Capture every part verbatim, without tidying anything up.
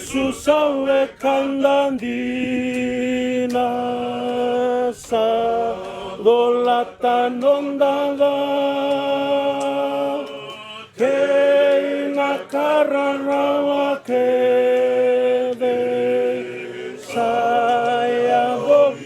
Jisu sa wekada dina, sa colata noda ca kei na ka rarawa kece sa yaco.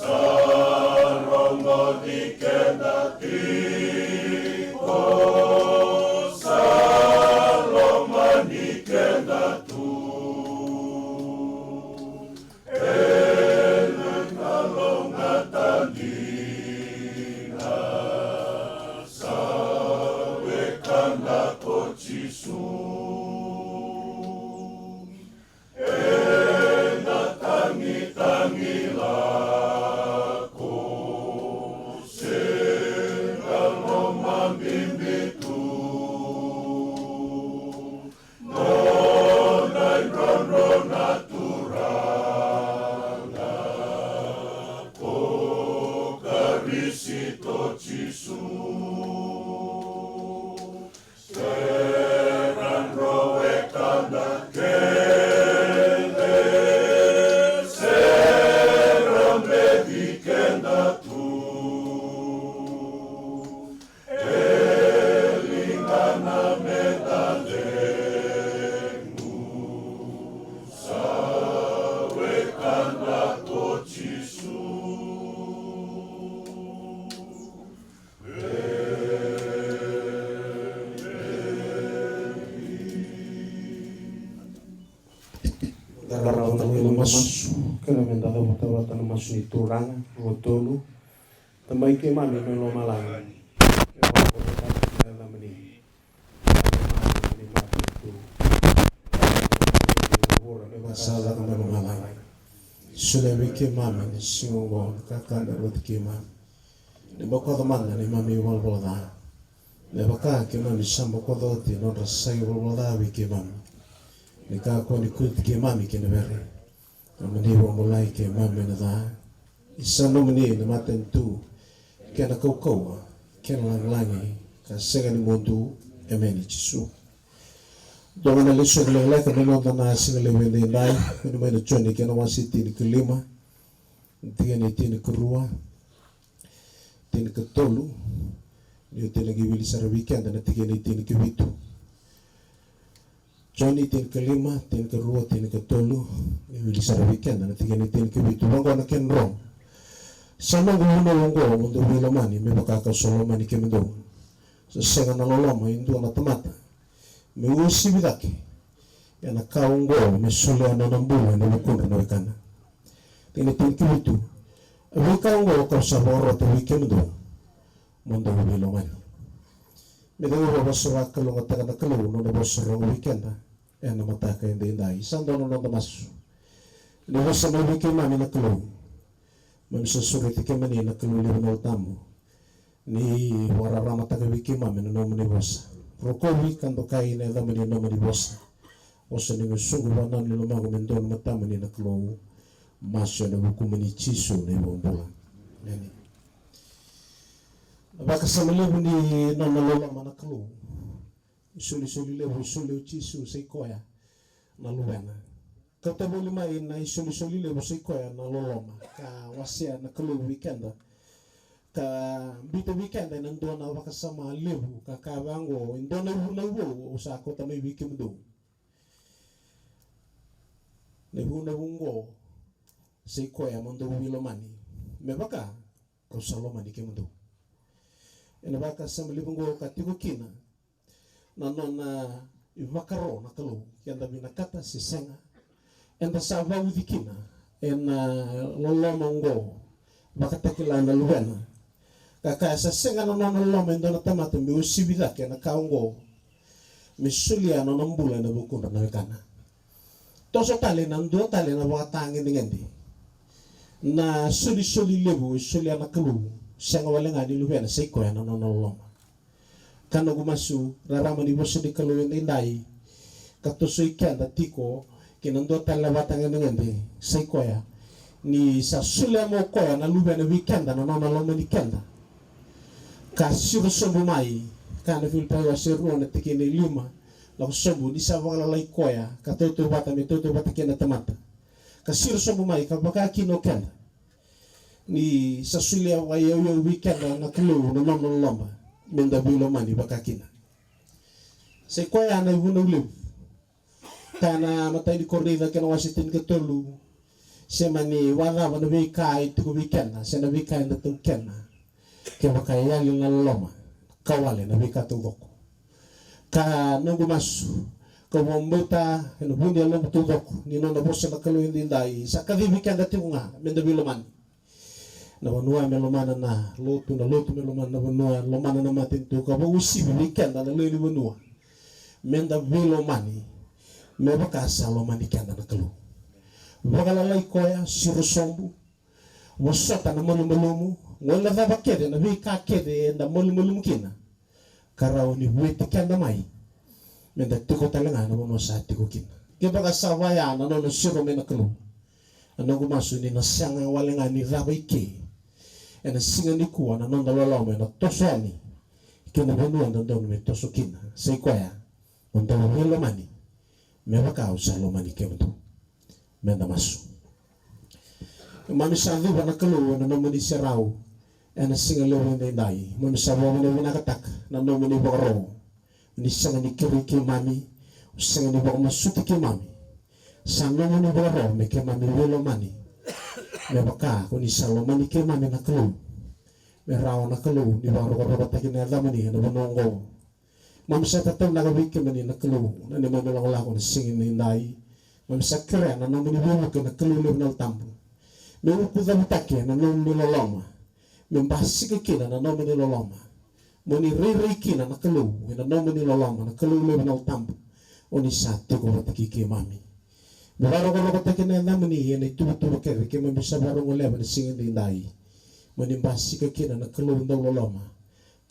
Sa rogoci keda tiko, sa lomani keda tu. Ena kalougata dina sa wekada ko Jisu. Ena tagitagi lako se na lomabibi tu. Noda idrodro na Turaga ko Karisito Jisu. Sega ni wekada kece, sega ni beci keda tu. E ligana me da cegu, sa wekada ko Jisu. Da qarava tale na masu, kena me da cavuta vata na masu ni Turaga, vakatolu. Tamai keimami mai lomalagi, ke vakavinavinaka na yacamuni. Ni mate tu. Sa caka mai lomalagi. Solia vei keimami na siga oqo na kakana vei keimami. Ni bokoca mada neimami ivalavala ca. Me vaka keimami sa bokoca oti na nodra sa ivalavala ca vei keimami. Ni kakua ni kauti keimami ki na vere. Nomuni vakabulai keimami ena ca. Ni sa nomuni na matanitu, kei na kaukauwa, kei na lagilagi, ka sega ni mudu. Emeni Jisu. Dua ga na lesoni lekaleka me noda na siga levu edaidai, kune mai na Joni kei na wase tinikalima, tikina e tinikarua, tinikatolu, ni oti na qai wili sara vei keda na tikina e tinikavitu. Joni tinikalima, tinikarua, tinikatolu, ni wili sara vei keda na tikina e tinikavitu. Vaqo na kena dro. Sa noqu vunau oqo, mo dou veilomani me vaka kau sa lomani kemudou. Sa sega na loloma e dua na tamata me uasivi cake ena ka oqo me solia na nona bula ena vukudra na wekana. Tikina e tinikavitu. A veika oqo kau sa vakarota vei kemudou, mo dou veilomani. Me da via vosa vakalougatataka na Kalou na nona vosa rogo vei keda ena mataka edaidai. Sa dua na noda masu. Ni vosa mai vei keimami na Kalou. Keimami sa sureti kemuni na Kalou levu na Yalo Tabu. Ni vakararamataka vei keimami na nomuni vosa. Rokovi ka dokai ena yacamuni na nomuni vosa. Vosa ni gusuqu, vakananumi lomaqu me dua na matamuni na Kalou. Masu ena vukumuni Jisu na iVakabula. Emeni. Na vakasama levu ni nona loloma na Kalou. Isolisoli levu e solia o Jisu sai koya na Luvena. Kauta voli mai na isolisoli levu sai koya na loloma ka wasea na Kalou vei keda. Ka biuta vei keda ena dua na vakasama levu ka kaya vaqo, e dua na ivunau vou au sa kauta mai vei kemudou. Na ivunau oqo sai koya mo dou veilomani. Me vaka kau sa lomani kemudou. Ena vakasama levu oqo ka tiko kina na nona ivakaro na Kalou, keda vinakata se sega, eda sa vauci kina ena loloma oqo, vakatakila na luvena. Ka kaya sa sega na nona loloma e dua na tamata me uasivi cake ena ka oqo, me solia na nona bula ena vukudra na wekana. Toso tale na dua tale na vakatagedegede. Na solisoli levu e solia na Kalou, sega wale ga ni luvena, sa i koya na nona loloma. Ka noqu masu, rarama ni vosa ni Kalou edaidai, ka tosoi keda tiko ki na dua tale na vakatagedegede, sa i koya ni sa solia mai o koya na luvena vei keda na nona lomani keda. Ka siro sobu mai, ka na Filipai wase rua na tikina e lima, lako sobu, ni sa vakalalai koya ka tautauvata me tautauvata kei na tamata. Ka siro sobu mai ka vaka kina o keda, ni sa solia vakaiyauyau vei keda na Kalou na nona loloma, meda veilomani vaka kina. Sa i koya na ivunau levu. Ka na imatai ni Korinica kei na wase tinikatolu, se mani vakacava na veika e tiko vei keda se na veika eda taukena, kevaka e yali na loloma, ka wale na veika taucoko. Ka noqu masu, ka vakabauta ena vu ni yaloqu taucoko ni nona vosa na Kalou edaidai sa kacivi keda tiko ga meda veilomani. Na vanua me lomana na lotu, na lotu me lomana na vanua, lomana na matanitu, ka vakauasivi vei keda na lewe ni vanua meda veilomani me vaka sa lomani keda na Kalou. Vakalalai koya, siro sobu, vosota na malumalumu, gole cava kece na veika kece eda malumalumu kina, ka rawa ni vueti keda mai meda tiko tale ga na vanua sa tiko kina. Kevaka sa vaya na nona siro mai na Kalou, a noqu masu ni na sega wale ga ni cava i ke ena siga nikua na noda loloma ena toso yani ki na vanua e dodonu me toso kina. Sa i koya, mo dou veilomani me vaka au sa lomani kemudou. Meda masu. Keimami sa cuva na Kalou ena nomuni serau ena siga levu edaidai. Keimami sa vakavinavinakataka na nomuni vakaro. Ni sega ni kerei keimami, o sega ni vakamasuti keimami. Sa nomuni vakaro me keimami veilomani me vaka ko ni sa lomani keimami na Kalou. Me rawa na Kalou ni vakarokorokotaki na yacamuni ena vanua oqo. Keimami sa tataunaka vei kemuni na Kalou na neimami lakolako na siga edaidai. Keimami sa kerea na nomuni veivuke na Kalou levu na Yalo Tabu me ukucavutaki ena nomuni loloma, me basika kina na nomuni loloma. Mo ni rairai kina na Kalou ena nomuni loloma na Kalou levu na Yalo Tabu. O ni sa tiko vata kei keimami. Me vakarokorokotaki na yacamuni ena ituvatuva kece keimami sa vakarogoleva na siga edaidai. Mo ni basika kina na Kalou dau loloma,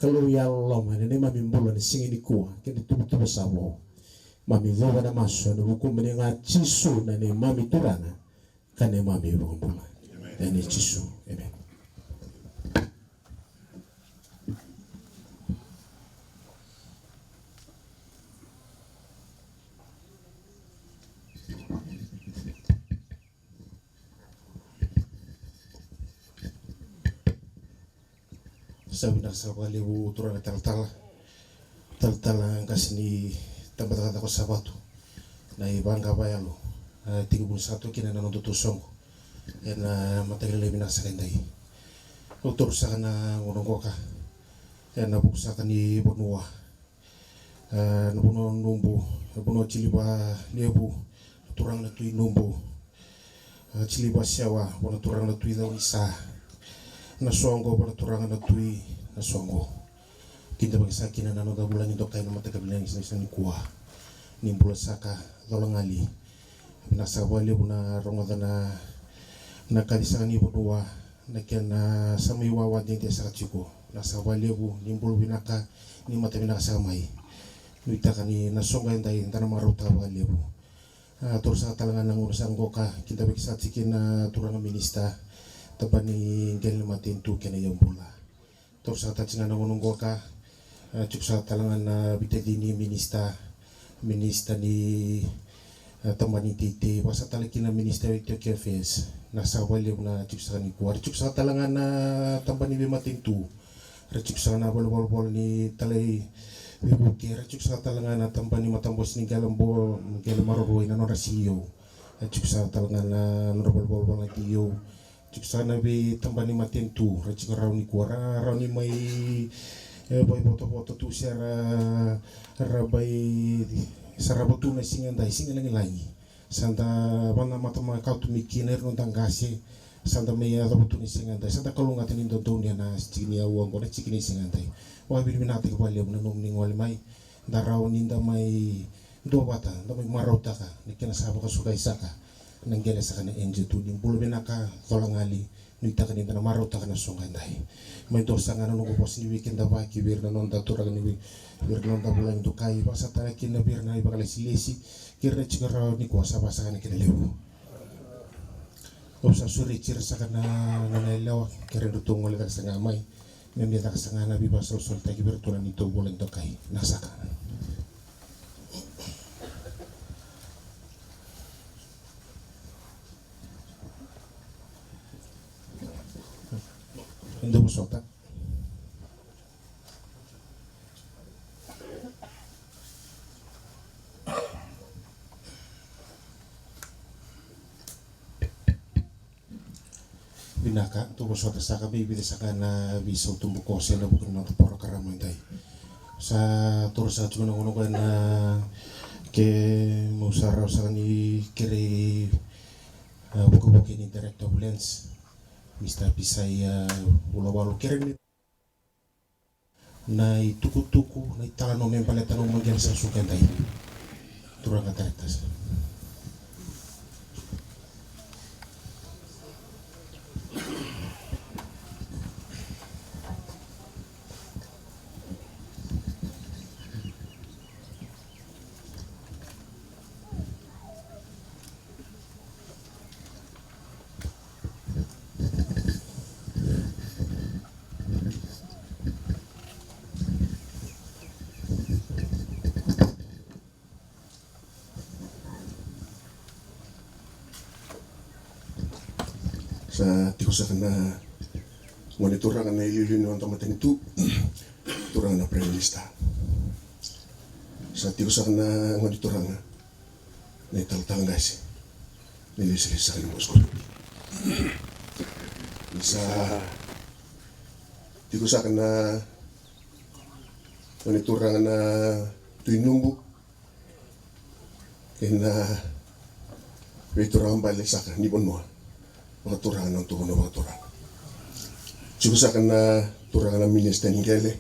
Kalou yalololoma ena neimami bula na siga nikua kei na ituvatuva sa vo. Keimami cuva na masu ena vukumuni ga Jisu na neimami Turaga ka neimami iVakabula. Ena Jisu. Emeni. Sa vinaka sara vakalevu turaga talatala, talatala qase ni tabacakacaka o Savatu, na ivaqa vakayalo, a, tekivu ni sa toki kina na noda tou soqo ena mataka lailai vinaka saka edai. Au taura saka na gauna qoka ena vuku saka ni vanua, a, na vanua o Nubu, na vanua o Jiliva Levu, na turaga na Tui Nubu, a, Jiliva Sewa, vua na turaga na Tui Caunisa, na soqo vua na turaga na Tui Nasoqo. Kidavaki saka kina na noda vulagi dokai na mataka vinaka ni siga nikua. Ni bula saka, cola gali. Vinaka saka vakalevu na rogoca na, na kaci saka ni vanua, na kena sa mai wawa dede saka tiko. Vinaka saka vakalevu, ni bula vinaka, ni mata vinaka saka mai. Nuitaka ni na soqo edai eda na marautaka vakalevu. A, taura saka tale ga na gauna saka qoka, kidavaki saka tiko na turaga minisita, tabana ni qele ni matanitu kei na iyaubula. Taura saka tale ga na gauna qoka, a, tiko saka tale ga na veitacini minisita, minisita ni, a, tabana ni teitei, vaka saka tale kina minisita ni Itikotiko Affairs. Vinaka saka vakalevu na tiko saka nikua. Ra tiko saka tale ga na tabana ni veimatanitu. Ra tiko saka na valenivolavola ni talai veivuke. Ra tiko saka tale ga na tabana ni matabose ni qele bo-, qele maroroi na nodra C E O. Ra tiko saka tale ga na nodra valenivolavola na D E O. Tiko saka na veitabana ni matanitu, ra tiko rawa nikua, ra rawa ni mai, e, vaivotovota tu se ra, ra bai sarava tu na siga edai, siga lagilagi. Sa da vanamata mai ka tu mai kina ira noda qase, sa da mai yacova tu na siga edai, sa da kalougata ni da donuya na tiki ni aua oqo, na tiki ni siga edai. Vakavinavinakataki vakalevu na nomuni gole mai, da rawa ni da mai duavata, da mai marautaka na kena sa vakasukai saka na qele saka na N G two. Ni bula vinaka, cola gali, nuitaka ni da na marautaka na soqo edai. Mai dua saka ga na noqu vosa ni veikidavaki vei ira na noda turaga ni vei, vei ira na noda vulagi dokai, vakasatana kina vei ira na ivakalesilesi kei ira na tiko rawa nikua, sa vakasakana kina levu. Au sa sureti ira saka na, na, na yalewa, kei ira na ratou gole caka saka ga mai. Me mai caka saka ga na veivakasolosolitaki vei iratou na neitou vulagi dokai. Na saka. Dou vosota. Vinaka, tou vosota saka, vei vica saka na veisau tubukoso ena vuku ni noda porokaramu edai. Sa toro saka tiko na gauna oqo ena, keimami sa rawa saka ni kerei, a, vukevuke ni Director of Lands, Mister Pisai, a, Vulawalu, kerei ni na itukutuku, na italanoa me baleta na umaqele sa suka edai. Turaga Director. Sa tiko saka na gone turaga na iliuliu ni noda matanitu, turaga na Prime Minister. Sa tiko saka na gone turaga na italatala qase, na iliuliu saka ni Moscow. Sa tiko saka na gone turaga na Tui Nubu, kei na veituraga bale saka ni vanua, vakaturaga na nodatou vanua vakaturaga. Tiko saka na turaga na minisita ni qele,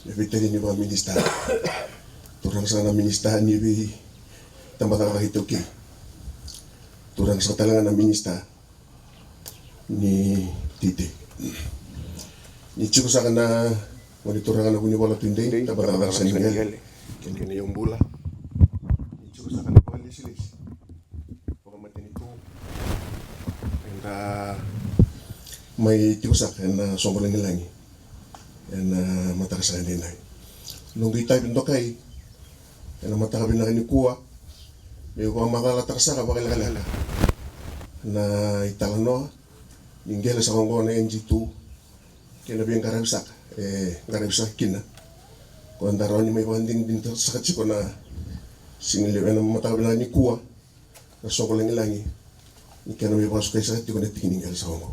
na veitacini vakaminisita. Turaga saka na minisita ni veitabacakacaka iTaukei. Turaga saka tale ga na minisita ni titi. Ni tiko saka na gone turaga na vunivola tudei, tabacakacaka saka ni qele, kei na iyaubula. Ni tiko saka na vakalesilesi vakamatanitu. Eda mai tiko saka ena soqo lagilagi ena mataka saka edaidai. Noqu itavi dokai ena mataka vinaka nikua, meu vakamacalataka saka vakalekaleka na italanoa ni qele saka oqo na N G two kei na veiqaravi saka e qaravi saka kina. Ko da rawa ni mai vakadinadinataka saka tiko na siga levu ena mataka vinaka nikua, na soqo lagilagi ni kena mai vakasukai saka tiko na tiki ni qele saka oqo.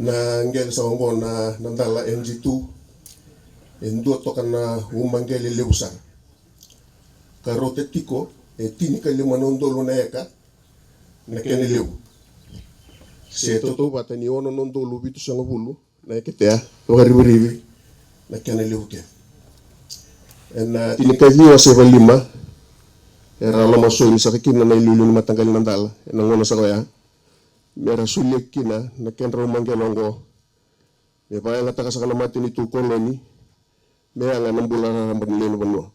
Na qele saka oqo na, na dala N G two, e dua toka na umaqele levu sara. Ka rauta tiko e tinikalima na udolu na eka na kena levu, se tautauvata ni ono na udolu vitusagavulu na eketea vakarivarivi na kena levu kece. Ena tinikaciwa saiva lima era lomasoli saka kina na iliuliu ni mataqali na dala ena gauna saka oya, mera solia kina na kedra umaqele oqo me vakayagataka saka na matanitu koloni me yaga na bula raraba ni lewe ni vanua.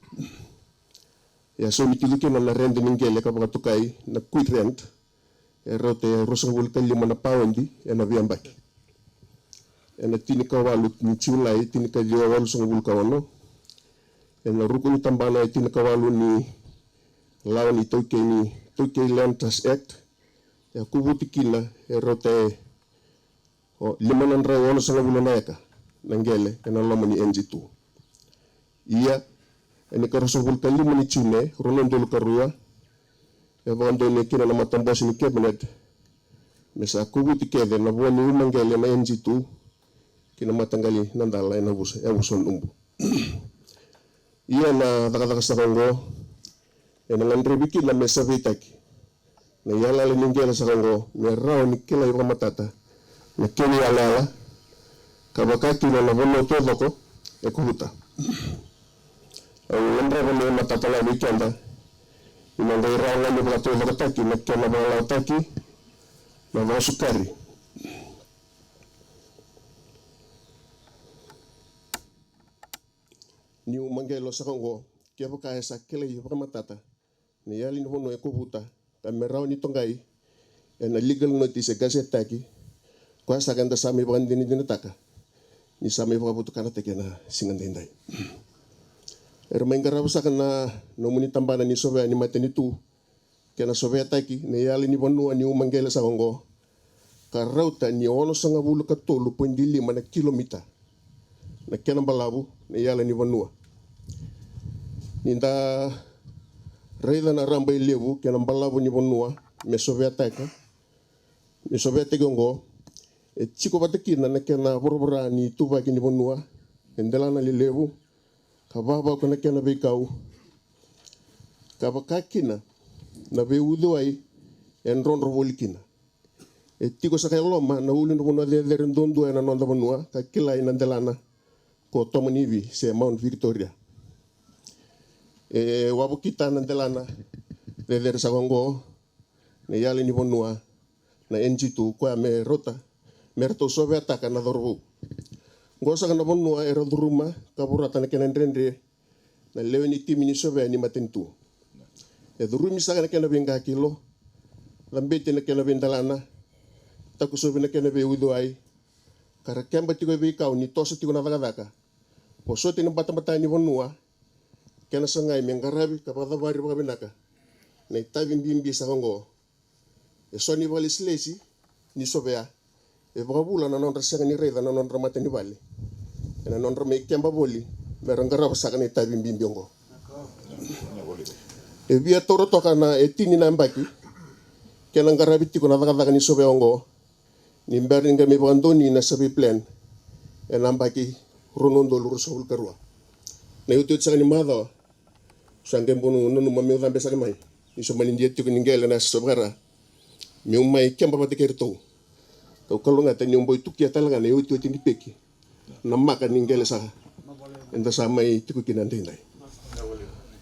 E a saumi tiko kina na rede ni qele ka vakatokai na quit rent, e rauta e ruasagavulu ka lima na paodi ena veiyabaki. Ena tinikawalu ni Julai tinikaciwa walusagavulu ka ono, ena ruku ni tabana e tinikawalu ni lawa ni taukei, ni Taukei Land Trust Act, e a kovuti kina e rauta e O, lima na drau onosagavulu na eka na qele ena loma ni N G two. Ia, ena ikaruasagavulu ka lima ni June, rua na udolu ka rua, e vakadonuya kina na matabose ni Cabinet me sa kovuti kece na vo ni uma qele na N G two ki na mataqali Nadala ena vusa, yavusa o Nubu. Ia na cakacaka saka oqo ena gadrevi kina me saveitaki na iyalayala ni qele saka oqo me rawa ni kilai vakamatata na kena iyalayala, ka vaka kina na vanua taucoko e kovuta. Au gadreva me matata ga vei keda ni na qai rawa ga ni vakataucokotaki na kena vakalawataki na vakasukari ni uma qele saka oqo, kevaka e sa kilai vakamatata na iyala ni vanua e kovuta, ka me rawa ni toqai ena legal notice e gazetaki, koya saka eda sa mai vakadinadinataka ni sa mai vakavotukanataki ena siga daidai. Era mai qarava saka na nomuni tabana ni sovea ni matanitu kei na soveataki na iyala ni vanua ni uma qele saka oqo, ka rauta ni onosagavulu ka tolu poidi lima na kilomita na kena balavu na iyala ni vanua. Ni da raica na raba e levu kei na balavu ni vanua me soveataka, me soveataki oqo, e tiko vata kina na kena voravora ni tuvaki ni vanua e delana lelevu, ka vavaku na kena veikau, ka vaka kina na veiuciwai e drodro voli kina. E tiko saka e loma na ulunivanua cecere duadua ena noda vanua ka kilai na delana ko Tomanivi se Mount Victoria. E wavokita na delana cecere saka oqo na iyala ni vanua na N G two, koya me rauta me ratou soveataka na cauravou. Oqo saka na vanua era curuma ka vorata na kena dredre na lewe ni timi ni sovea ni matanitu. E curumi saka na kena veiqakilo, cabeti na kena veidelana, takosovi na kena veiuciwai, ka ra keba tiko e veikau ni toso tiko na cakacaka. Vosoti na batabata ni vanua, kena sagai me qaravi ka vakacavari vakavinaka na itavi bibi saka oqo. E so ni vakalesilesi ni sovea e vakavula na nodra sega ni raica na nodra matanivale ena nodra mai keba voli me ra qarava saka na itavi bibi oqo. E via taura toka na e tini na yabaki kei na qaravi tiko na cakacaka ni sovea oqo ni bera ni qai mai vakadonui na survey plan ena yabaki rua na udolu ruasagavulu ka rua. Na iotioti saka ni macawa, sa qai bau nanuma meu cabe saka mai, ni sa mani dia tiko ni qele na yasana o Vakayara, meu mai keba vata kei iratou. Kau kalougata niu bau tukia tale ga na iotioti ni peki na maka ni qele saka eda sa mai tiko kina daidai.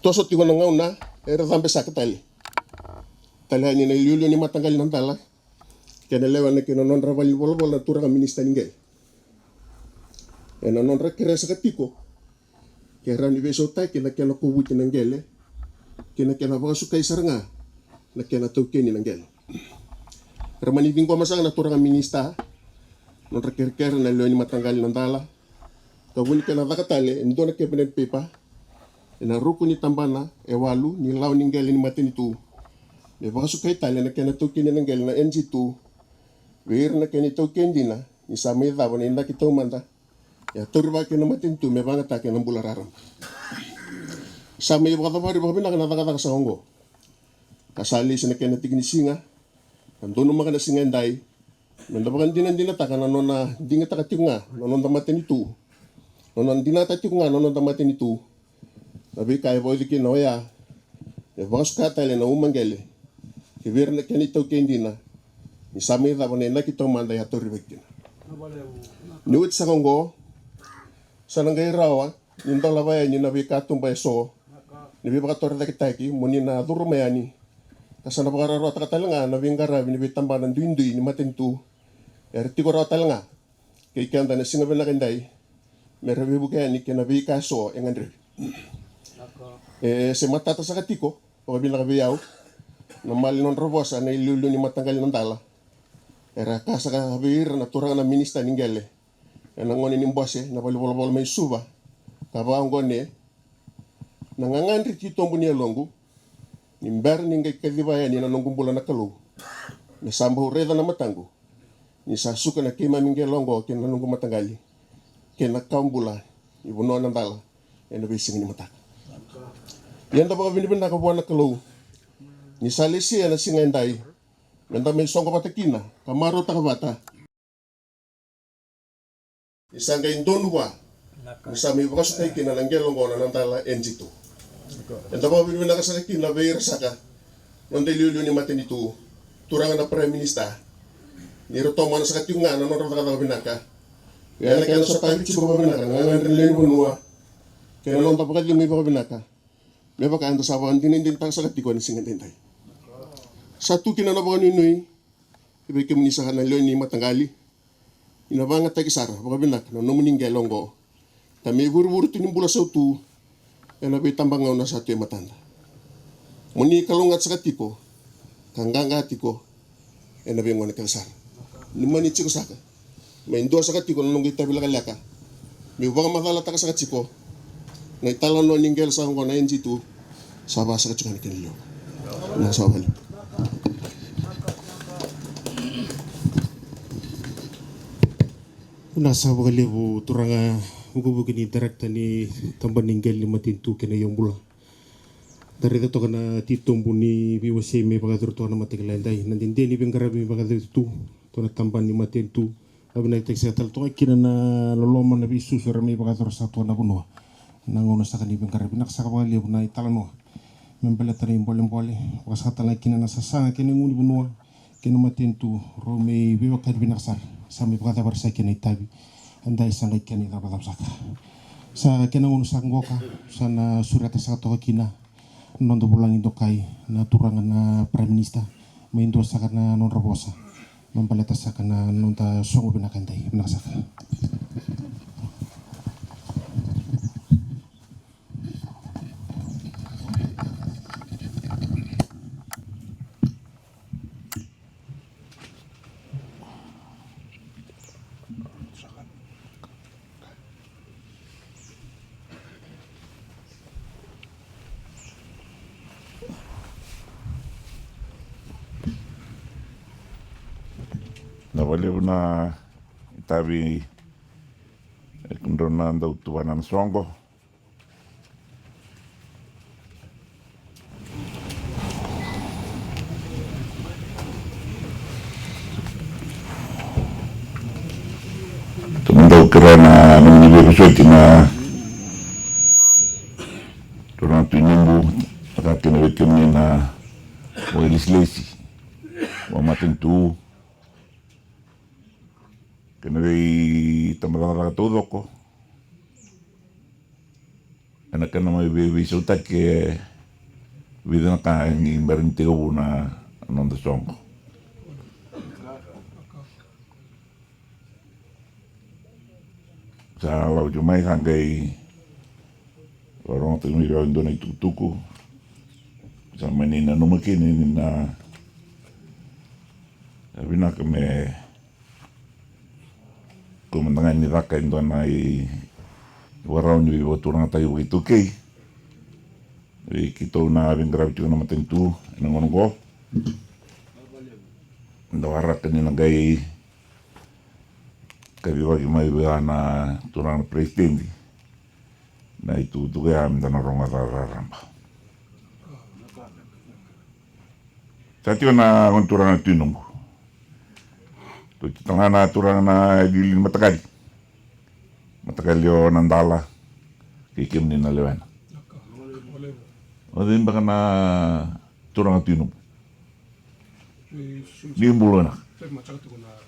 Toso tiko na gauna era cabe saka tale, tale yani na iliuliu ni mataqali Nadala kei na lewena kei na nodra valenivolavola na turaga minisita ni qele. Ena nodra kerea saka tiko ke rawa ni veisautaki na kena kovuti na qele kei na kena vakasukai sara ga na kena taukeni na qele. Ra mani ciqoma saka na turaga minisita nodra kerekere na lewe ni mataqali Nadala, ka vu ni kena caka tale e dua na cabinet paper ena ruku ni tabana e walu ni lawa ni qele ni matanitu me vakasukai tale na kena taukeni na qele na N G two vei ira na kena itaukei dina ni sa mai cava na inaki taumada e a taurivaka kina na matanitu me vagataka ena bula raraba. Sa mai vakacavari vakavinaka na cakacaka saka oqo, ka sa lesi na kena tiki ni siga, ka donumaka na siga edai, me da vakadinadinataka na nona digitaka tiko ga na noda matanitu, na nona dinata tiko ga na noda matanitu. Na veika e vauci kina oya e vakasuka tale na uma qele kei vei ira na kena itaukei dina ni sa mai cava na inaki taumada e a taurivaki kina. Ni oti saka oqo, sa na qai rawa ni dolava yani na veikatuba e so ni veivakatorocaketaki mo ni na curuma yani, ka sa na vakararawataka tale ga na veiqaravi ni veitabana duidui ni matanitu era tiko rawa tale ga kei keda na siga vinaka edai me ra veivuke yani kei na veika e so e gadrevi. E se matata saka tiko vakavinaka vei au na mala ni nodra vosa na iliuliu ni mataqali Nadala. Era kaya saka vei ira na turaga na minisita ni qele ena gauna ni bose na valenivolavola mai Suva, ka vaka oqo: Na gagadre titobu ni yaloqu ni bera ni qai kaciva yani na noqu bula na Kalou, me sa bau raica na mataqu ni sa suka na keimami qele oqo ki na noqu mataqali kei na kawa bula ni vanua Nadala ena veisiga ni mataka. Ia da vakavinavinaka vua na Kalou ni sa lesia na siga edai me da mai soqo vata kina ka marautaka vata. Ni sa qai donu vua ni sa mai vakasutai kina na qele oqo na Nadala N G two. Eda vakavinavinaka saka kina vei ira saka noda iliuliu ni matanitu, turaga na Prime Minister, ni ra tomana saka tiko ga na nodra cakacaka vinaka. Ia na kena sotavi tiko vakavinaka na gagadre ni lewe ni vanua kei na noda vakacegu vakavinaka. Me vaka eda sa vakadinadinataka saka tiko ena siga edaidai. Sa tu kina na vakanuinui vei kemuni saka na lewe ni mataqali, ni na vagataki sara vakavinaka na nomuni qele oqo, ka me ivurevure tu ni bula sautu ena veitabagauna sa tu e matada. Mo ni kalougata saka tiko ka qaqa tiko ena veigauna kece sara. Ni mani tiko saka me dua saka tiko na noqu itavi lekaleka, meu vakamacalataka saka tiko na italanoa ni qele saka oqo na N G two. Sa va saka tiko na kena levu. Na sa vale. Na sa vakalevu turaga vukivuki ni director ni tabana ni qele ni matanitu kei na iyaubula. Da raica toka na titobu ni veiwasei me vakayacori toka na mataka lailai, na dede ni veiqaravi me vakayacori tu toka na tabana ni matanitu. A vinakataki saka tale toka kina na loloma, na veisusu era mai vakayacora saka toka na vanua. Na gauna saka ni veiqaravi, vinaka saka vakalevu na italanoa me baleta na ibolebole, vaka saka tale ga kina na sasaga kei na gunu ni vanua kei na matanitu, rau mai veiwekani vinaka sara. Sa mai vakacavara saka kina na itavi. Eda sa qai kena icavacava saka. Sa kena gauna saka qoka, sa na sureta saka toka kina na noda vulagi dokai na turaga na Prime Minister, me dua saka na nodra vosa me baleta saka na noda soqo vinaka edai. Vinaka saka. Na vakalevu na itavi e kudrou na dau tuvana na soqo. Tou na dau kerea na nomuni veivosoti na turaga Tui Nubu, vaka kina vei kemuni na vakailesilesi vakamatanitu kei na veitabacakacaka taucoko. Ena kena mai vei, veisautaki e vica na ka ni bera ni tekivu na noda soqo. Sa lako tiko mai sa qai vakarogotaki mai vei au e dua na itukutuku. Sa mani nanuma kina ni na vinaka me kua mada ga ni caka e dua na ivakarau ni veivakaturagataki vakaiTaukei vei keitou na veiqaravi tiko na matanitu ena gauna oqo. Da waraka ni na qai kacivaki mai vei na turaga na peresitedi na itukutuku ya me da na rogoca raraba. Sa tiko na gone turaga na Tui Nubu. Tou tiko tale ga na turaga na iliuliu ni mataqali. Mataqali o Nadala kei kemuni na lewena. O cei beka na turaga Tui Nubu? Ni bula vinaka.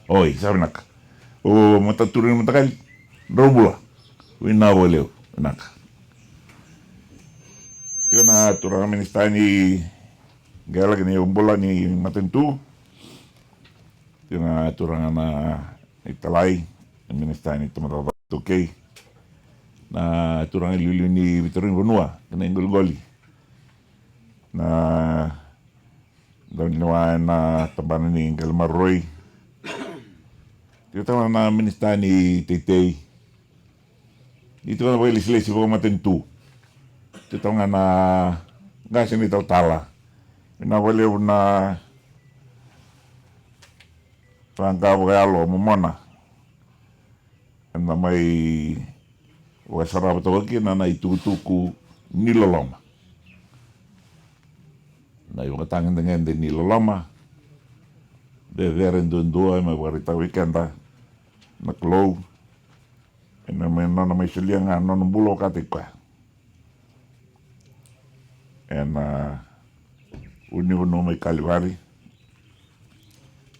Oi, sa vinaka. O mata turaga ni mataqali. Drau bula. Vinaka vakalevu. Vinaka. Tiko na turaga minisita ni qele kei na iyaubula ni matanitu. Tiko na turaga na italai, na minisita ni tabacakacaka iTaukei. Na turaga iliuliu ni veitarogi vanua kei na iqoliqoli. Na daunilewa ena tabana ni qele maroroi. Tiko tale ga na minisita ni teitei. Ni tiko na vakailesilesi vakamatanitu. Tiko tale ga na qase ni talatala. Vinaka vakalevu na qaqa vakayalo momona. Eda mai vakasarava toka kina na itukutuku ni loloma. Na ivakatagedegede ni loloma. cecere duadua e mai vakaraitaka vei keda na Kalou. Ena mai nona mai solia ga na nona bula vakataki koya ena ulunivanua mai Kalivari.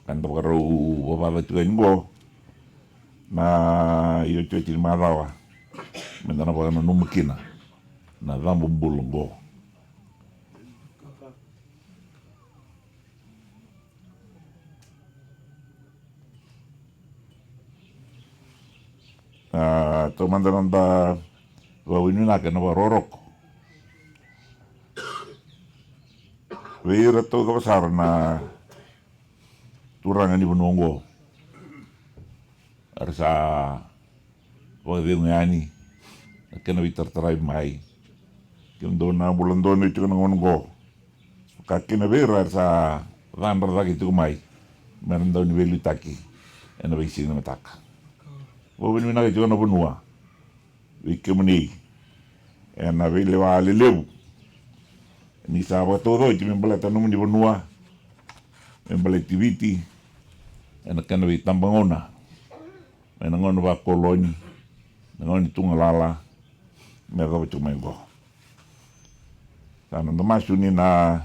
Ka da vakarau vavaca tiko yani qo na iotioti ni macawa me da na vakananuma kina na cabo bula qo. A, taumada na noda vakavinavinaka ena vakarokoroko vei ira taucoko sara na turaga ni vanua oqo. Era sa vakacegu yani na kena veitarataravi mai. Kena dau na bula donu e tiko na gauna oqo. Ka kena vei ira era sa cadra cake tiko mai me ra dau ni veiliutaki ena veisiga ni mataka. Vakavinavinaka tiko na vanua vei kemuni ena veilewa lelevu ni sa vakataucauti me baleta na nomuni vanua, me baleti Viti ena kena veitabagauna mai na gauna vakoloni, na gauna ni tugalala me yacova tiko mai oqo. Sa noda masu ni na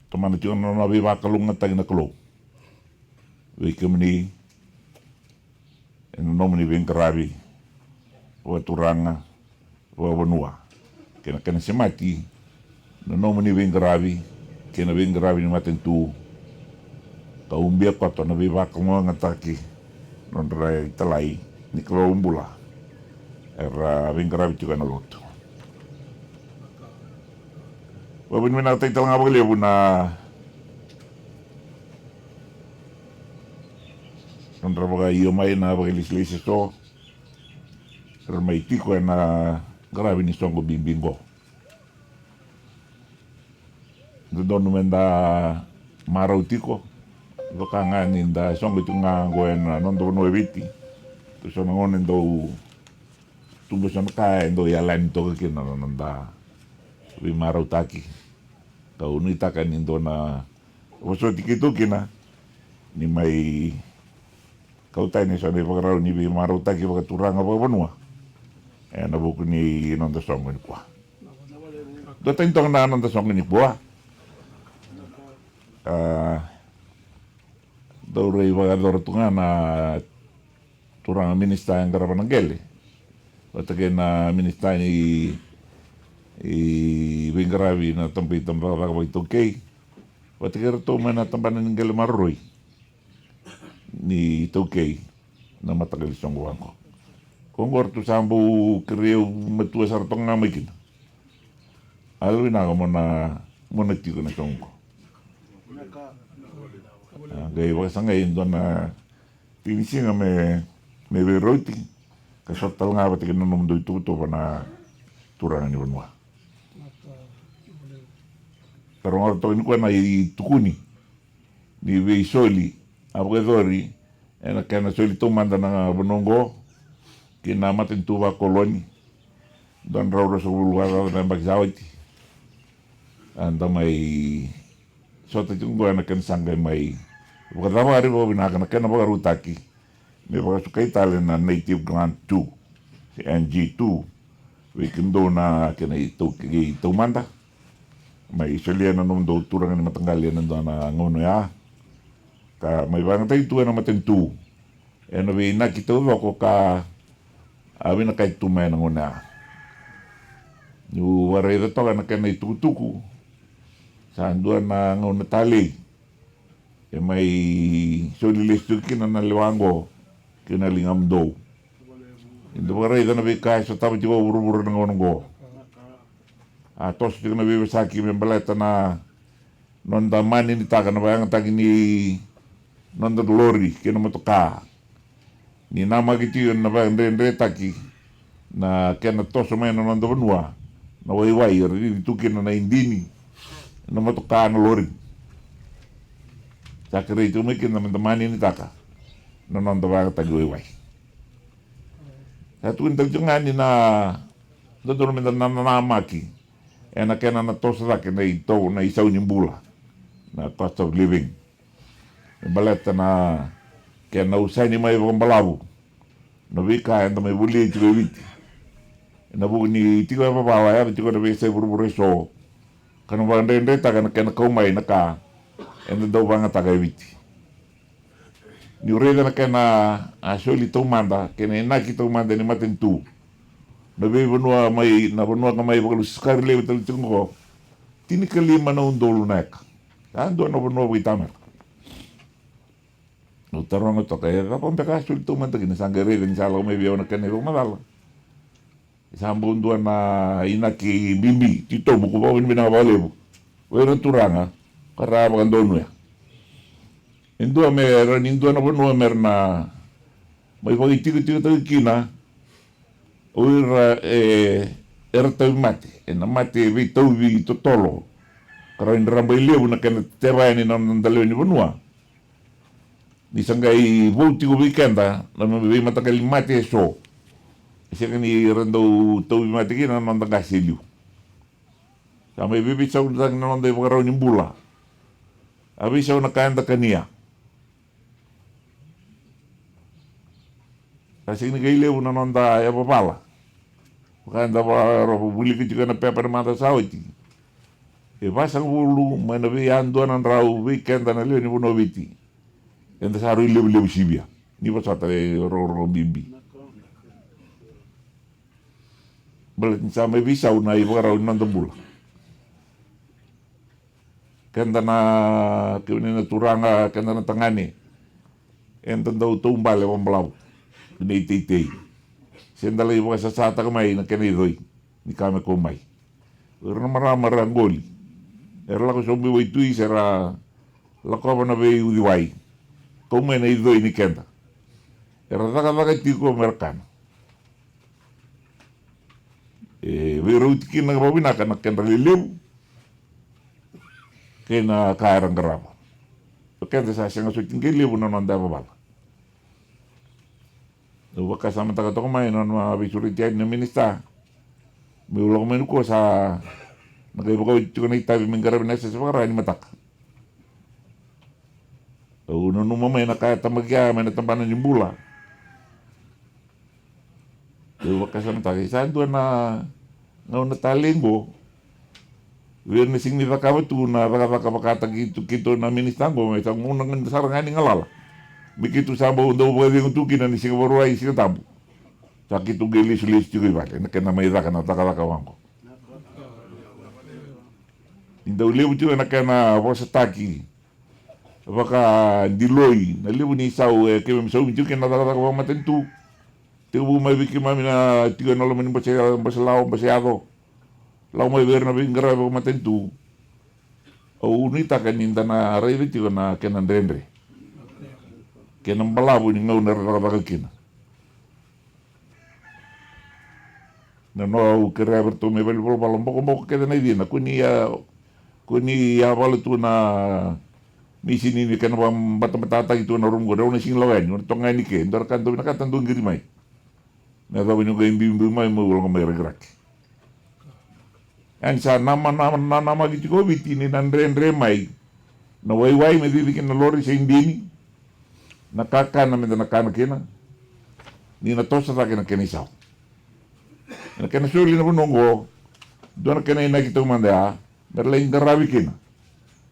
tomana tiko na nona veivakalougatataki na Kalou vei kemuni ena nomuni veiqaravi vakaturaga, vakavanua, kei na kena semati na nomuni veiqaravi kei na veiqaravi ni matanitu, ka ubia koto na veivakalougatataki nodra italai ni Kalou bula era veiqaravi tiko ena lotu. Vakavinavinakataki tale ga vakalevu na nodra vakaio mai na vakailesilesi eso era mai tiko ena qaravi ni soqo bibi qo. Dodonu me da marau tiko, vaka ga ni da soqo tiko ga qo ena noda vanua e Viti. Ko so na gauna e dau tubu so na ka e dau yalani toka kina na noda veimarautaki. Kau nuitaka ni dua na vosoti keitou kina ni mai kau tani eso na ivakarau ni veimarautaki vakaturaga vakavanua ena vuku ni noda soqo nikua. Dua tani toka na noda soqo nikua. A, dau rai vakayacora tu ga na turaga minisita e qarava na qele vata kei na minisita ni veiqaravi na tabaitabacakacaka vakaitaukei vata kei ratou mai na tabana ni qele maroroi ni taukei na mataqali soqo vaqo. Ko oqo ratou sa bau kerei au matua sara toka ga mai kina. Yalovinaka mo na, mo na tiko na soqo. A qai vakasagai e dua na tinisiga me, me veirauti ka sota tale ga vata kei na nomudou ituvatuva na turaga ni vanua. Taroga toka nikua na itukuni ni veisoli a vakayacori ena kena soli taumada na vanua oqo ki na matanitu vakoloni. Dua na drau ruasagavulu vakacaca na yabaki sa oti. A da mai sota tiko oqo ena kena sa qai mai vakacavari vakavinaka na kena vakarautaki me vakasukai tale na Native Grant two se N G two vei kemudou na kena itau, itaumada. Mai solia na nomudou turaga ni mataqali ena dua na gauna oya ka mai vakayagataki tu ena matanitu ena veiinaki taucoko ka a vinakati tu mai ena gauna oya. Niu vakaraica toka na kena itukutuku, sa dua na gauna talei e mai soli lesu tiko kina na lewa oqo kei na ligamudou. Ni da vakaraica na veika e sotava tiko o vuravura na gauna oqo. A toso tiko na veivosaki me baleta na noda maninitaka na vakayagataki ni noda lori kei na motoka. Ni namaki tiko na vakadredretaki na kena toso mai na noda vanua na waiwai, era cici tu kina na idini, na motoka, na lori. Sa kerei tiko mai kina me da maninitaka na noda vakayagataki waiwai. Sa tukuni tale tiko ga ni na dodonu me da nanamaki ena kena na toso cake na itau, na isau ni bula. na cost of living. Me baleta na kena usani mai vakabalavu na veika eda mai volia tiko e Viti. Ena vuku ni tiko e vavala, yaco tiko na veiyasai vuravura eso, ka na vakadredretaka na kena kau mai na ka eda dau vagataka e Viti. Niu raica na kena a soli taumada, kena inaki taumada ni matanitu, na veivanua mai, na vanua ga mai vakalusikari levu tale tiko qo, tinikalima na udolu na eka. Sa dua na vanua vakaitamera. Au taroga toka, e cava beka a soli taumada kina? Sa qai raica ni sa lako mai vei au na kena ivakamacala. Sa bau dua na inaki bibi, titobu, ko vakavinavinaka vakalevu vei ira na turaga ka ra vakadonuya. E dua me ra ni dua na vanua me ra na mai vakaitikotiko kina o ira e, era tauvimate, ena mate veitauvi totolo, ka rawa ni rabailevu na kena teva yani na noda lewe ni vanua. Ni sa qai vou tiko vei keda na veimataqali mate eso, e sega ni ra dau tauvimate kina na noda qase e liu. Sa mai veiveisautaki na noda ivakarau ni bula. A veisau na ka eda kania. Sa sega ni qai levu na noda yavavala. Vaka eda vakarogo, wilika tiko ena pepa na macawa sa oti, e vasagavulu mai na veiyadua na drau vei keda na lewe ni vanua o Viti eda sa rui levulevu sivia. Ni vosota, e rogorogo bibi. Baleta ni sa mai veisau na ivakarau ni noda bula. Keda na, kemuni na turaga, keda na tagane, eda dau taubale vakabalavu ena iteitei. Se da lai vakasasataka mai na kena icoi ni ka me kau mai. O ira na marama era qoli, era lako sobu i waitui se ra lakova na veiuciwai, kau mai na icoi ni keda. Era cakacaka tiko me ra kana. E veirauti kina vakavinaka na kedra lelevu kei na ka era qarava. O keda sa sega soti qai levu na noda yavavala. Au vakasamataka toka mai na nona veisureti yani na minisita meu lako mai nikua, sa na qai vakaoti tiko na itavi me qaravi na S S vakarau ni mataka. Au nanuma mai na ka e tamakia mai na tabana ni bula. Au vakasamataka, e sa dua na gauna talei qo, vei ira na sega ni cakava tu na cakacaka vakataki tu keitou na minisita qo, me sa gauna sara ga ni galala me keitou sa bau dau vakacegu tu kina ni Siga Vakarauwai, Siga Tabu. Sa keitou qai lesulesu tiko i vale na kena mai caka na cakacaka vaqo. Ni dau levu tiko na kena vosataki vakadiloi na levu ni sau e keimami saumi tiko kina na cakacaka vakamatanitu. Tekivu mai vei keimami na tiko ena loma ni bose, bose lawa, bose yaco, lako mai vei ira na veiqaravi vakamatanitu. Au nuitaka ni da na raica tiko na kena dredre, kena balavu ni gauna era cakacaka kina. Na noa au kerea vei ratou me valenivolavola, bokoboko kece na icina, ko ni a, ko ni a vala tu na misini ni kena vakabatabata taki tu na rumu qori, au na sigi lako yani, au na toka ga yani ke, dua na ka dau vinakata dau qiri mai. Me yacova ni qai biubiu mai meu lako mai rakiraki. Ia ni sa nama, nama, nanamaki tiko o Viti ni na dredre mai na waiwai me cici kina na lori se idini, na kakana me da na kana kina, ni na toso cake na kena isau. Ena kena soli na vanua oqo, dua na kena inaki taumada ya me ra lai qaravi kina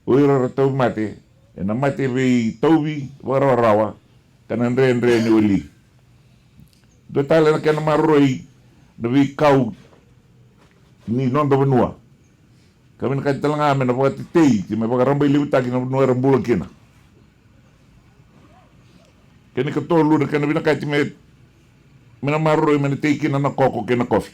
o ira era tauvimate ena mate veitauvi vakarawarawa ka na dredre ni wali. Dua tale na kena maroroi na veikau ni noda vanua, ka vinakati tale ga me na vakatetei, me vakarabailevutaki na vanua era bula kina. Kena ikatolu na kena vinakati me, me na maroroi me na tei kina na koko kei na kofi.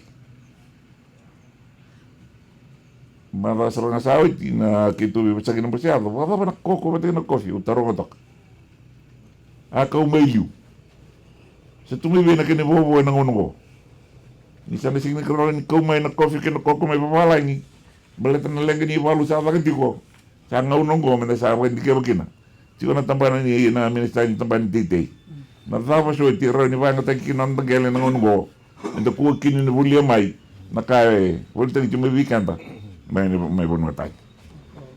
Macawa sara ga sa oti na keitou veivosaki na bose yaco, vakacava na koko vata kei na kofi, au taroga toka. A kau mai liu. Sa tu mai vei na kena ivovo ena gauna oqo? Ni sa na sega ni rawa ni kau mai na kofi kei na koko mai vavalagi, baleta na leqa ni valu sa caka tiko. Sa gauna oqo me da sa vakadikeva kina. Tiko na tabana ni, na minisita ni tabana ni teitei. Na cava soti e rawa ni vakayagataki kina na noda qele ena gauna oqo? Eda kua kina ni volia mai na ka e volitaki tiko mai vei keda mai, mai vanua tani.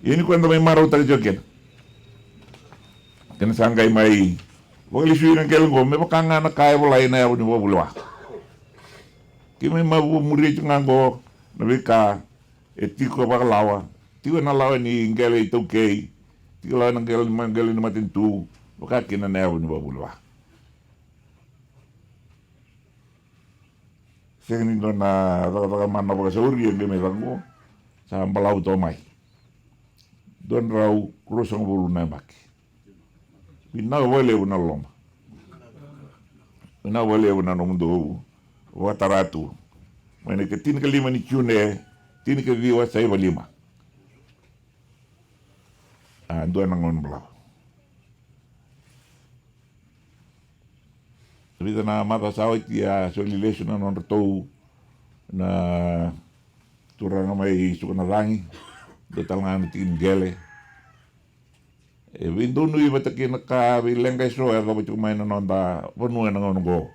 Ia ni koya da mai marautaka tiko kina, kena sa qai mai vakalesui na qele oqo me vaka ga na ka e volai ena yavu ni vakavulewa. Keimami mai vakamuria tiko ga oqo na veika e tiko vakalawa, tiko na lawa ni qele iTaukei, tiko lawa na qele, ma-, qele ni matanitu, vaka kina na yavu ni vakavulewa. Sega ni dua na cakacaka mana vakasauri e qai mai caka oqo, sa balavu toka mai. Dua na drau ruasagavulu na yabaki. Vinaka vakalevu na loloma. Vinaka vakalevu na nomudou vakatara tu. Mai na ikatinikalima ni June, tinikaciwa saiva lima. A, dua na gauna balavu. Vica na macawa sa oti a soli lesu na nodratou na turaga mai Sukanacagi, dua tale ga na tiki ni qele. E veidonui vata kei na ka veileqa eso e yacova tiko mai na noda vanua ena gauna oqo.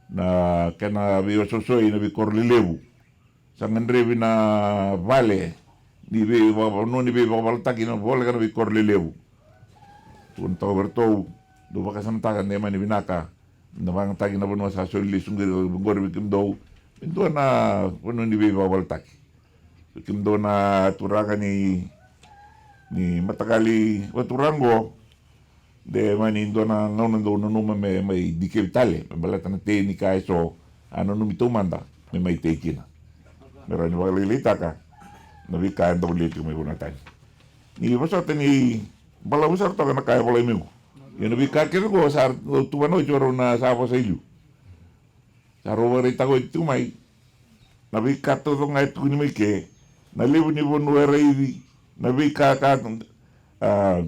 Na kena veiosooso ina veikoro lelevu. Sa gadrevi na vale ni veivakavanua ni veivakavalataki na voleka na veikoro lelevu. Tukuna toka vei iratou, dou vakasamataka de mani vinaka na vakayagataki na vanua sa soli lesu qori vei kemudou me dua na vanua ni veivakavalataki. Vei kemudou na turaga ni, ni mataqali vakaturaga oqo, de mani dua na gauna dou nanuma me mai dikevi tale me baleta na tei ni ka eso a nanumi taumada me mai tei kina. Me rawa ni vakalailaitaka na veika e dau lia tiko mai vanua tani. Ni vosota ni balavu sara toka na ka e volai mai qo. Ia na veika kece qo sa rau tuvana oti o rau na sa vosa i liu. Sa rau vakaraitaka oti tiko mai na veika taucoko ga e tukuni mai ke, na levu ni vanua e raici, na veika ka, a,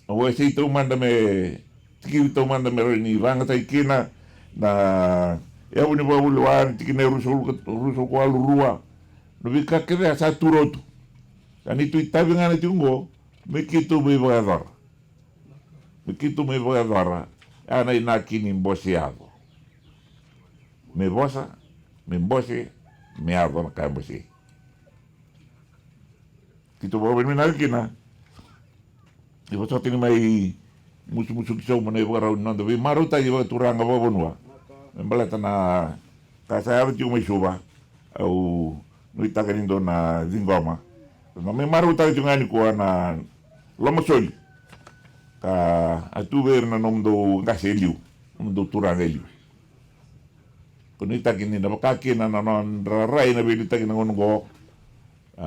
wasei taumada me, tikivi taumada me rawa ni vakayagataki kina na yavu ni vakavulewa, na tikina e ruasagavulu ka, ruasagavulu ka walu rua. Na veika kece a sa tu rau tu. Sa neitou itavi ga na tiko oqo me keitou mai vakayacora. Me keitou mai vakayacora, ya na inaki ni bose yaco. Me vosa, me bose, me yaco na ka e bose. Keitou vakavinavinaka kina. Ni vosota ni mai musumusuki sobu na ivakarau ni noda veimarautaki vakaturaga vakavanua me baleta na ka sa yaco tiko mai Suva. Au nuitaka ni dou na ciqoma. Na mai marautaka tiko ga nikua na lomasoli ka a tu vei ira na nomudou qase e liu, nomudou turaga e liu. Ko nuitaki ni na vaka kina na nodra rai na veiliutaki na gauna oqo. A,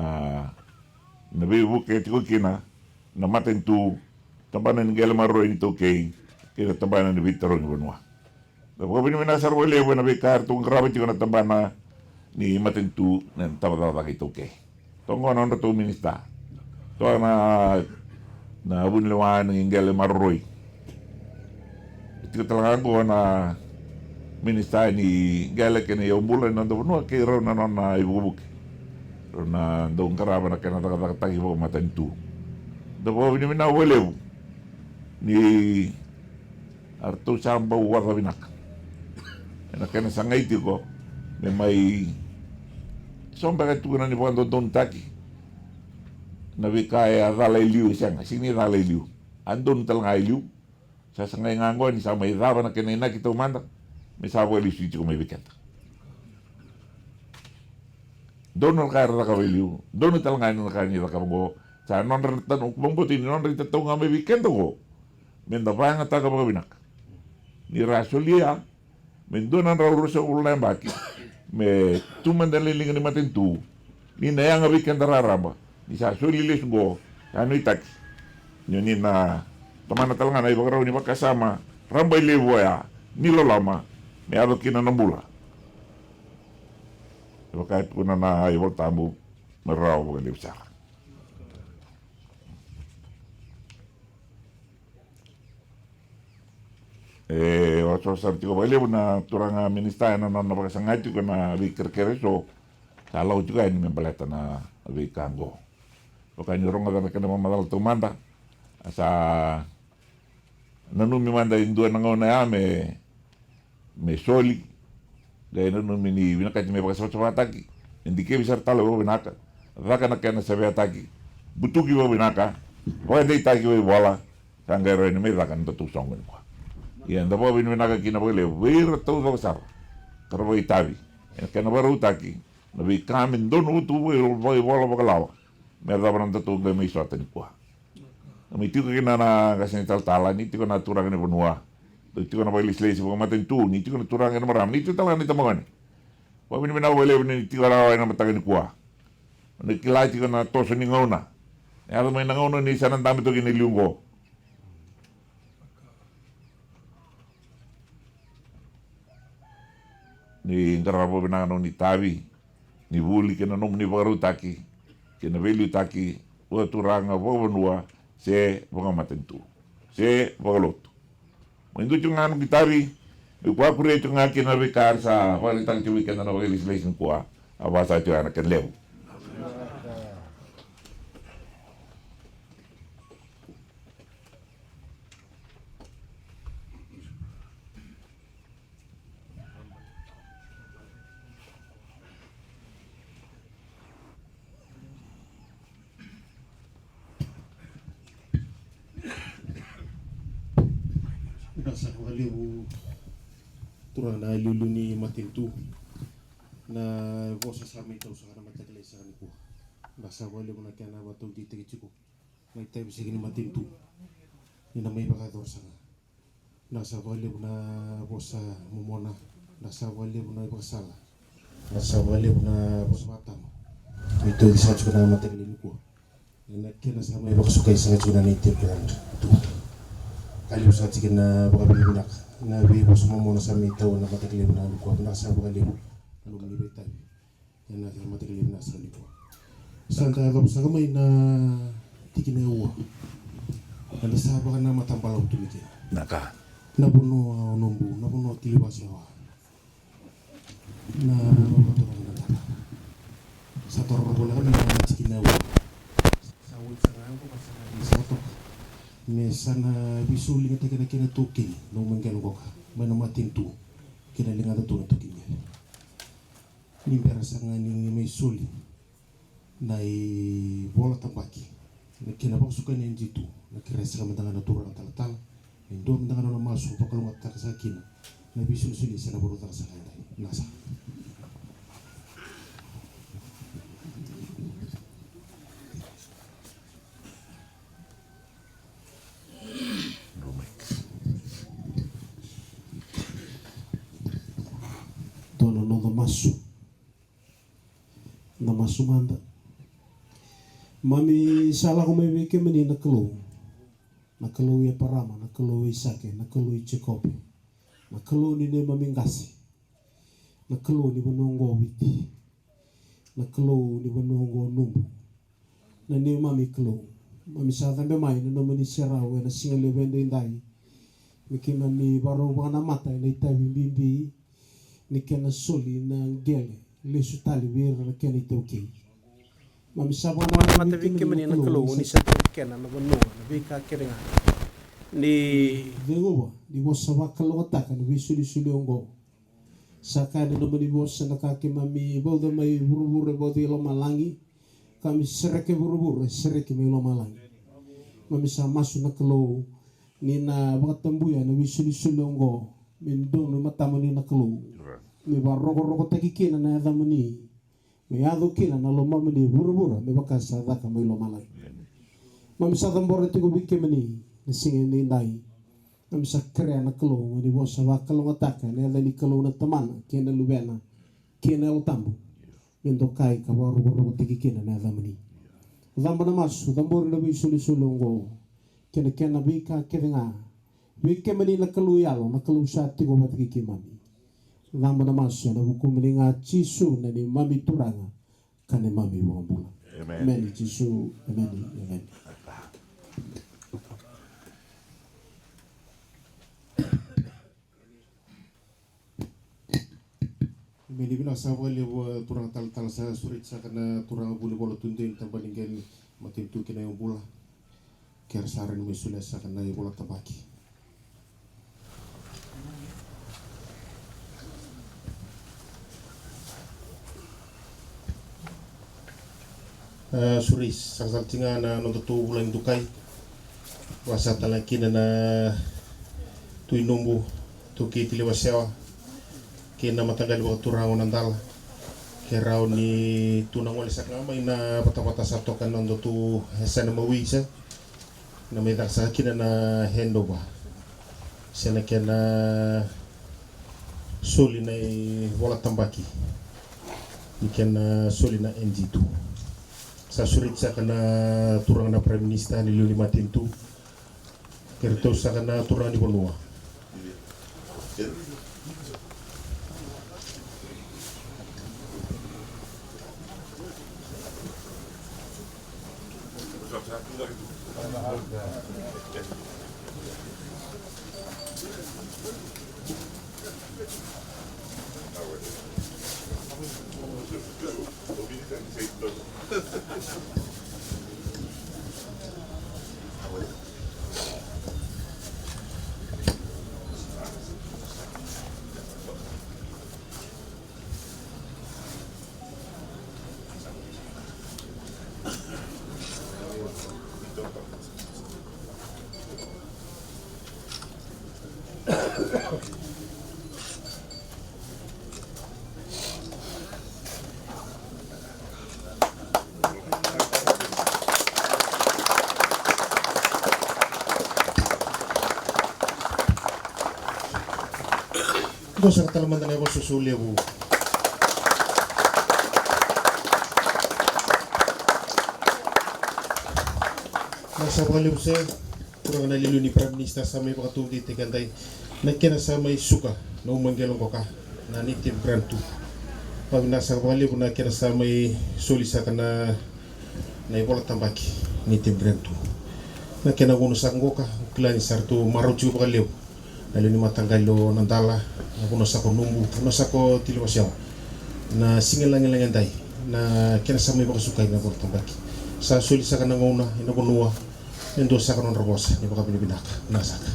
na veivuke tiko kina na matanitu, tabana ni qele maroroi ni iTaukei kei na tabana ni veitarogi vanua. Na vakavinavinaka sara vakalevu ena veika eratou qarava tiko na tabana ni matanitu, na tabacakacaka iTaukei. Toka qo na nodratou minisita. Toka na, na vunilewa ni qele maroroi. Tiko tale ga qo na minisita ni qele kei na iyaubula ni noda vanua kei rau na nona ivukevuke. Rau na dau qarava na kena cakacakataki vakamatanitu. Da vakavinavinaka vakalevu ni a ratou sa bau oca vinaka ena kena sagai tiko me mai so beka e tukuna ni vakadodonutaki na veika e a cala e liu. E sega, sega ni cala e liu, a donu tale ga e liu. Sa sagai ga oqo ni sa mai cava na kena inaki taumada me sa vakalesui tiko mai vei keda. Donu na ka era cakava e liu, donu tale ga na ka ni cakava oqo. Sa nodra tanu vakabauta ni nodra itatau ga mai vei keda oqo me da vakayagataka vakavinaka. Ni ra solia me dua na drau ruasagavulu na yabaki me tu mada na liga ni matanitu. Ni na yaga vei keda raraba ni sa soli lesu oqo, sa nuitaki ni, ni na tomana tale ga na ivakarau ni vakasama raba e levu oya ni loloma me yaco kina na bula. E vaka e tukuna na iVolatabu, me rawa vakalevu sara. E, o so sara tiko vakalevu na turaga minisita ena nona vakasagai tiko na veikerekere eso sa lau tiko yani me baleta na veika oqo. Vaka ni rogoca na kena mamacala taumada, a sa nanumi mada e dua na gauna ya me me soli, qai nanumi ni vinakati me vakasavasavataki, me dikevi sara tale vakavinaka, caka na kena saveataki, butuki vakavinaka, vakadeitaki vakaivola, sa qai rawa ni mai caka na nodatou soqo nikua. Ia da vakavinavinaka kina vakalevu vei ira taucoko sara ka ra vakaitavi ena kena vakarautaki na veika me donu tu vakaivola vakalawa me yacova na nodatou qai mai sota nikua. Mai tiko kina na qase ni talatala, ni tiko na turaga ni vanua, dou tiko na vakailesilesi vakamatanitu, ni tiko na turaga kei na marama, ni tiko tale ga na itabagone. Vakavinavinaka vakalevu ni tiko rawa ena mataka nikua. Na kila tiko na toso ni gauna. Na yaco mai na gauna ni sa na dabe toka kina e liu qo. Ni qarava vinaka na nomuni itavi ni vuli kei na nomuni vakarautaki kei na veiliutaki vakaturaga, vakavanua se vakamatanitu se vakalotu. Mai dua tiko ga na noqu itavi, meu vakuria tiko ga kina na veika era sa vakaraitaka tiko vei keda na vakailesilesi nikua. A vaka sa tiko ya na kena levu. Vinaka saka vakalevu turaga na iliuliu ni matanitu. Na vosa sa mai tau saka na mataka lailai saka nikua. Vinaka saka vakalevu na kena vakataudeitaki tiko na itavi saka ni matanitu ni na mai vakayacora saka. Vinaka saka vakalevu na vosa momona. Vinaka saka vakalevu na ivakasala. Vinaka saka vakalevu na vosa vakatama. Mai tauci saka tiko na mataka lailai nikua. Ena kena sa mai vakasukai saka tiko na neitou kena tu. Ka levu saka tiko na vakavinavinaka na veivosa momona sa mai tau ena mataka lailai nikua. Vinaka saka vakalevu na nomuni veitavi. Ena kena mataka lailai vinaka saka nikua. Sa da yacova saka mai na tikina e ua. Eda sa vakanamata balavu tu mai kina. Na ka. Na vanua o Nobu, na vanua o Tilivasewa. Na vanua o Tilivasewa. Sa toro vinaka na tikina e ua. Sa oti saka ga qo ka sa na veisau toka. Me sa na veisoligataki na kena taukeni na umaqele qo ka mai na matanitu kei na ligada tu na taukeni qele. Ni bera saka ga ni mai soli na ivola tabaki, na kena vakasukai na N G two, na kerea saka mada ga na turaga talatala me dua mada ga na nona masu vakalougatataka saka kina na veisolisoli sa na varautaka saka edai. Vinaka saka. Dua na noda masu. Na masu mada. Mami sa lako mai vei kemuni na Kalou, na Kalou i Eparama, na Kalou i Aisake, na Kalou i Jekope, na Kalou ni neimami qase, na Kalou ni vanua oqo o Viti, na Kalou ni vanua oqo o Nubu, na neimami Kalou. Mami sa cabe mai na nomuni serau ena siga levu edaidai me keimami varau vakanamata ena itavi bibi ni kena soli na qele lesu tale vei ira na kena itaukei. Mami sa vakanamata vei kemuni na Kalou ni sa tu kina na vanua, na veika kece ga ni ceuva ni vosa vakalougatataka na veisolisoli oqo. Sa kaya na nomuni vosa na ka keimami vauca mai vuravura e vauci lomalagi, ka mi sereke vuravura e sereke mai lomalagi. Mami sa masu na Kalou ni na vakatabuya na veisolisoli oqo me donu e matamuni na Kalou, me vakarokorokotaki kina na yacamuni, me yaco kina na lomamuni e vuravura me vaka sa caka mai lomalagi. Mami sa cabora tiko vei kemuni na siga edaidai. Mami sa kerea na Kalou mo ni vosa vakalougatataka ena yaca ni Kalou na Tamana kei na Luvena kei na Yalo Tabu, me dokai ka vakarokorokotaki kina na yacamuni. Caba na masu, cabori na veisolisoli oqo kei na kena veika kece ga vei kemuni na Kalou yalo, na Kalou sa tiko vata kei keimami. Caba na masu ena vukumuni ga Jisu na neimami Turaga ka neimami iVakabula. Emeni. Emeni Jisu, emeni, emeni. Emeni. Vinaka saka vakalevu, e, turaga talatala. Sa sureti saka na turaga vunivola tudei ni tabana ni qele, matanitu kei na iVakabula. Kera sara ni mai solia saka na ivola tabaki. A, Sureis, saka tale tiko ga na nodatou vulagi dokai. Vaka saka tale kina na Tui Nubu, Tui Kei Tiliwasewa, kei na mataqali vakaturaga o Nadala. Ke rawa ni tu na gole saka ga mai na vatavata sa toka na nodatou yasana mawi sa. Na mai caka saka kina na handover se na kena soli na ivola tabaki ni kena soli na N G two. Sa sureti saka na turaga na Prime Minister ni liu ni matanitu kei ratou saka na turaga ni vanua. Dua saka tale mada na ivosovosou levu. Na sa vakalevu se turaga na liuliu ni Prime Minister sa mai vakataudeitaki edai na kena sa mai suka na umaqelo qoka na native grant tu. Vavinaka saka vakalevu na kena sa mai soli saka na na ivola tabaki ni native grant tu. Na kena gauna saka qoka, au kila ni sa ratou marau tiko vakalevu na lewe ni mataqali o Nadala, na vanua saka o Nubu, vanua saka o Tiliwasewa. Na siga lagilagi edai na kena sa mai vakasukai na ivola tabaki. Sa soli saka na gauna ena vanua me dua saka na nodra vosa ni vakavinavinaka. Na saka.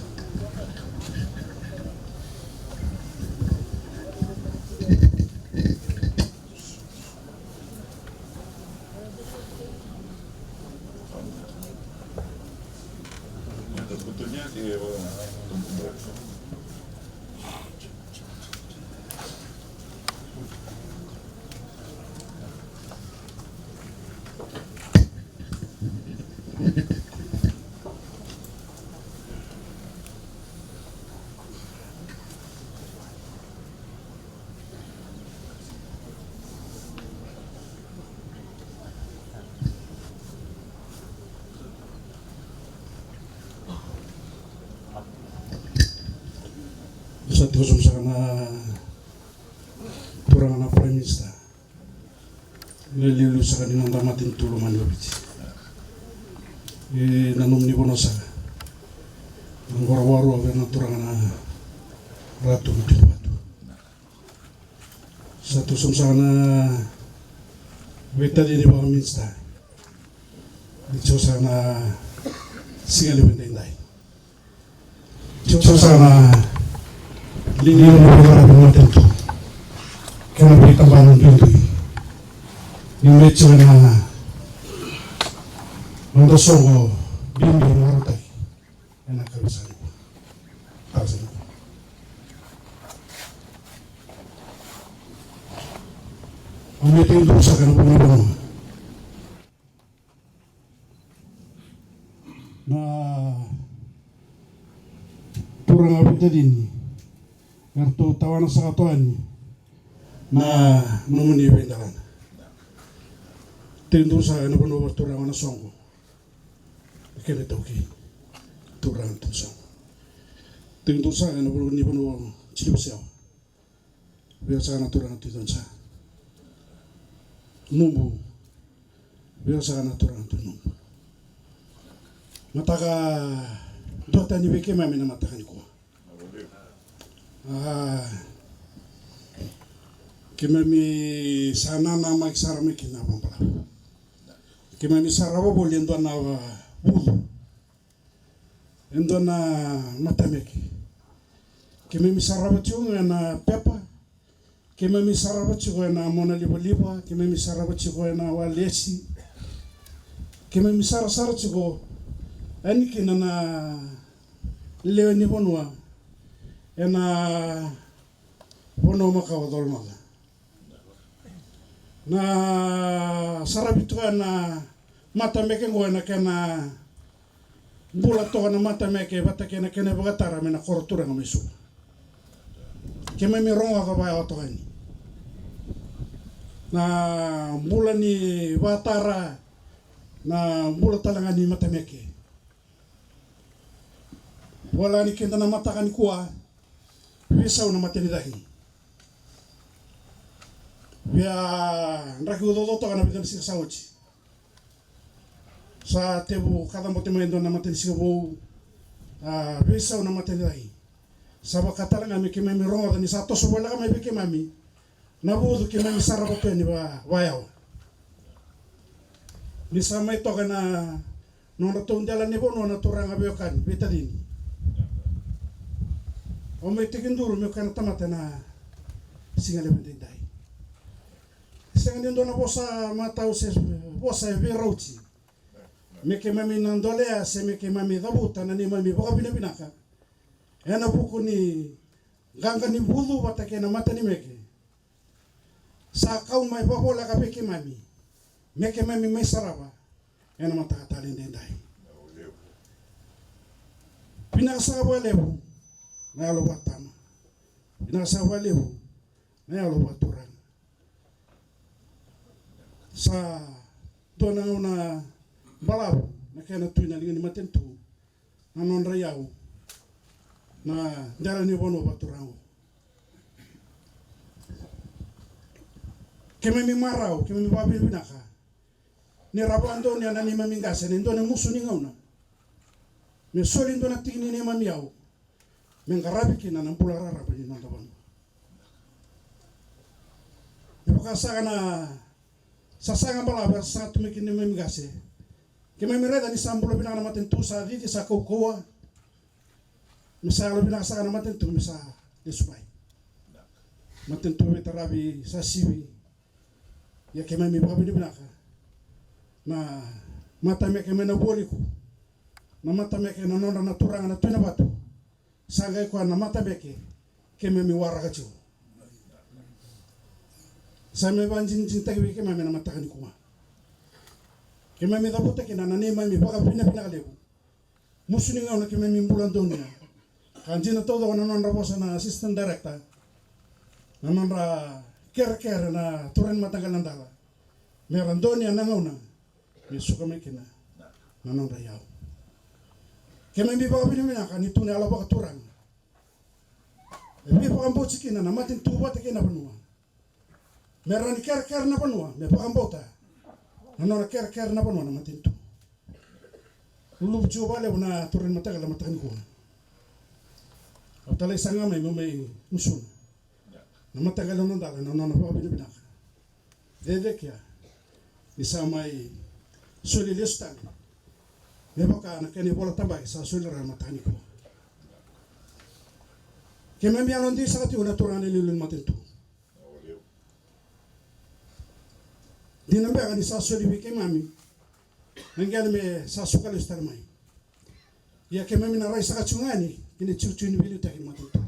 Sa tiko sobu saka na turaga na Prime Minister. Na liuliu saka ni noda matanitu lomani o Viti. E na nomuni vanua saka. Na qora varua vei na turaga na Ratu Mutini Vatu. Sa tu sobu saka na veitacini vakaminisita. Ni tiko saka na siga levu edaidai. Tiko saka na liga ni veiqaravi matanitu kei na veitabana duidui. Ni me tiko na noda soqo bibi marautaki. Ena kavi sa nikua. Kavi sa nikua. Au me tei duru saka na vunivanua. Na turaga veitacini eratou tawana saka toka yani na nomuni veidelana. Tei duru saka ena vanua vakaturaga na soqo. Kena iTaukei. Turaga tu soqo. Tei duru saka ena vanua ni vanua Tiliwasewa. Vei au saka na turaga tu i Dodisa. Nubu. Vei au saka na turaga tu i Nubu. Mataka duatani vei keimami na mataka nikua. A, keimami sa nanamaki sara mai kina vakabalavu. Keimami sarava voli e dua na vucu. E dua na matameke. Keimami sarava tiko ga ena pepa. Keimami sarava tiko ena monalivaliva. Keimami sarava tiko ena walesi. Keimami sarasara tiko yani kina na lewe ni vanua ena vanua makawa Colonoca. Na saravi toka na matabeke qo ena kena bula toka na matabeke vata kei na kena vakatara mai na koro turaga mai Suva. Keimami rogoca vaya toka yani na bula ni vakatara, na bula tale ga ni matabeke. Voleka ni keda na mataka nikua, veisau na matanicagi. Via draki ucauca toka na vica na siga sa oti. Sa tevu kacabote mai e dua na matanisiga vou, a, veisau na matanicagi. Sa vaka tale ga me keimami rogoca ni sa toso voleka mai vei keimami na vucu keimami sarava tu yani va, vayawa. Ni sa mai toka na nodratou dela ni vanua na turaga veiwekani, veitacini. Au mai tekiduru meu kena tamata ena siga levu edaidai. Sega ni dua na vosa matau se vosa e veirauti me keimami na dolea se me keimami cavuta na neimami vakavinavinaka ena vuku ni qaqa ni vucu vata kei na matanimeke sa kau mai vavoleka vei keimami me keimami mai sarava ena mataka tale edaidai. Vinaka saka vakalevu na yalo vakatama. Vinaka saka vakalevu na yalo vakaturaga. Sa dua na gauna balavu na kena tu ena liga ni matanitu na nodra iyau na dela ni vanua vakaturaga. Keimami marau, keimami vakavinavinaka ni ra vakadonuya na neimami qase ena dua na musu ni gauna me soli dua na tiki ni neimami iyau me qaravi kina na bula raraba ni noda vanua. Me vaka saka na sasaga balavu era sasaga tu mai kina neimami qase. Keimami raica ni sa bula vinaka na matanitu, sa cici, sa kaukauwa. Me sa yalo vinaka saka na matanitu me sa lesu mai. Matanitu veitaravi sa sivi. Ia keimami vakavinavinaka na matabeke mai na Vualiku, na matabeke na nodra na turaga na Tui Navatu. Sa qai koya na matabeke keimami waraka tiko. Sa mai vakadinadinataki vei keimami ena mataka nikua. Keimami cavuta kina na neimami vakavinavinaka levu. Musu ni gauna keimami bula donuya. Ka dina taucoko na nodra vosa na assistant director, na nodra kerekere na turaga ni mataqali na Dala, me ra donuya na gauna me suka mai kina na nodra iyau. Keimami vakavinavinaka ni tu na yalo vakaturaga e veivakabauti kina na matanitu vata kei na vanua. Me rawa ni kerekere na vanua, me vakabauta na nona kerekere na vanua na matanitu. Luluvu tiko vakalevu na turaga ni mataqali na mataka nikua. Au talai saga mai meu mai gusuna na mataqali na Dala na nona vakavinavinaka. Cecekea ni sa mai soli lesu tale me vaka na kena ivola tabaki sa soli rawa na mataka nikua. Keimami yalodei saka tiko na turaga na iliuliu ni matanitu. Dina beka ni sa soli vei keimami na qele me sa suka lesu tale mai. Ia keimami na rai saka tiko ga yani ki na itikotiko ni veiliutaki ni matanitu.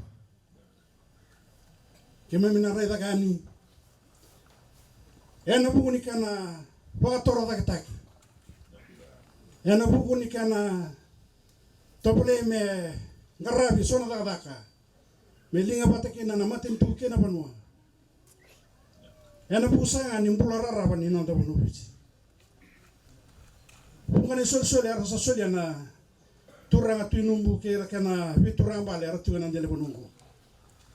Keimami na rai cake yani ena vuku ni kena vakatorocaketaki, ena vuku ni kena tovolei me qaravi so na cakacaka me liga vata kina na matanitu kei na vanua. Ena vuku saka ga ni bula raraba ni noda vanua o Viti. Vuqa na isolisoli era sa solia na turaga Tui Nubu kei ira kei na veituraga bale era tiko ena dela ni vanua oqo.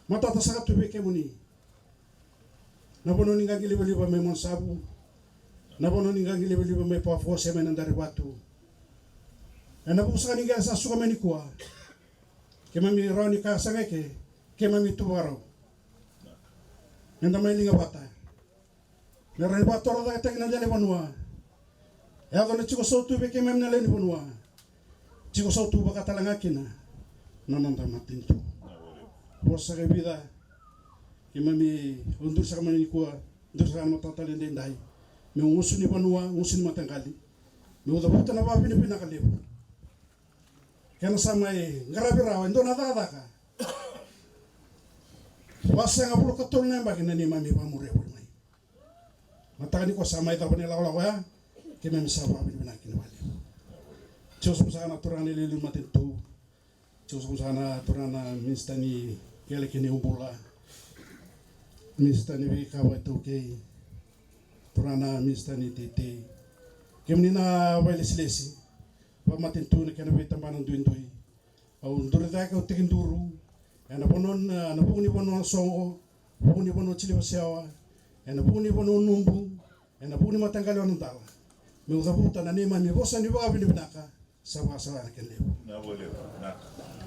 Matata saka tu vei kemuni na vanua ni qaqilivaliva mai Monasavu, na vanua ni qaqilivaliva mai Pafo se mai Nadarivatu. Ena vuku saka ni qele sa suka mai nikua, keimami rawa ni kaya saka eke, keimami tu vakarau. Meda mai liga vata me rawa ni vakatorocaketaki na dela ni vanua. E yaco na tiko sautu vei keimami na lewe ni vanua, tiko sautu vaka tale ga kina na noda matanitu. Vosa saka e vica, keimami, au duri saka mai nikua, duri saka na mataka tale edaidai, meu gusu ni vanua, gusu ni mataqali. Meu cavuta na vakavinavinaka levu. Kena sa mai qaravi rawa e dua na cakacaka. Vasagavulu ka tolu na yabaki na neimami vakamuria voli mai. Mataka nikua sa mai cava na ilakolako oya. Keimami sa vakavinavinaka kina vakalevu. Tiko sobu saka na turaga na iliuliu matanitu. Tiko sobu saka na turaga na minisita ni kele kei na iubula. Minisita ni veika vakaitaukei. Turaga na minisita ni teitei. Kemuni na vakailesilesi vakamatanitu, na kena veitabana duidui. Au duri cake, au tekiduru ena vanua, na vuku ni vanua soqo, vuku ni vanua Jilivasewa, ena vuku ni vanua Nubu, ena vuku ni mataqali o Nadala. Meu cavuta na neimami vosa ni vakavinavinaka. Sa vakasala na kena levu. Na vakalevu, naka.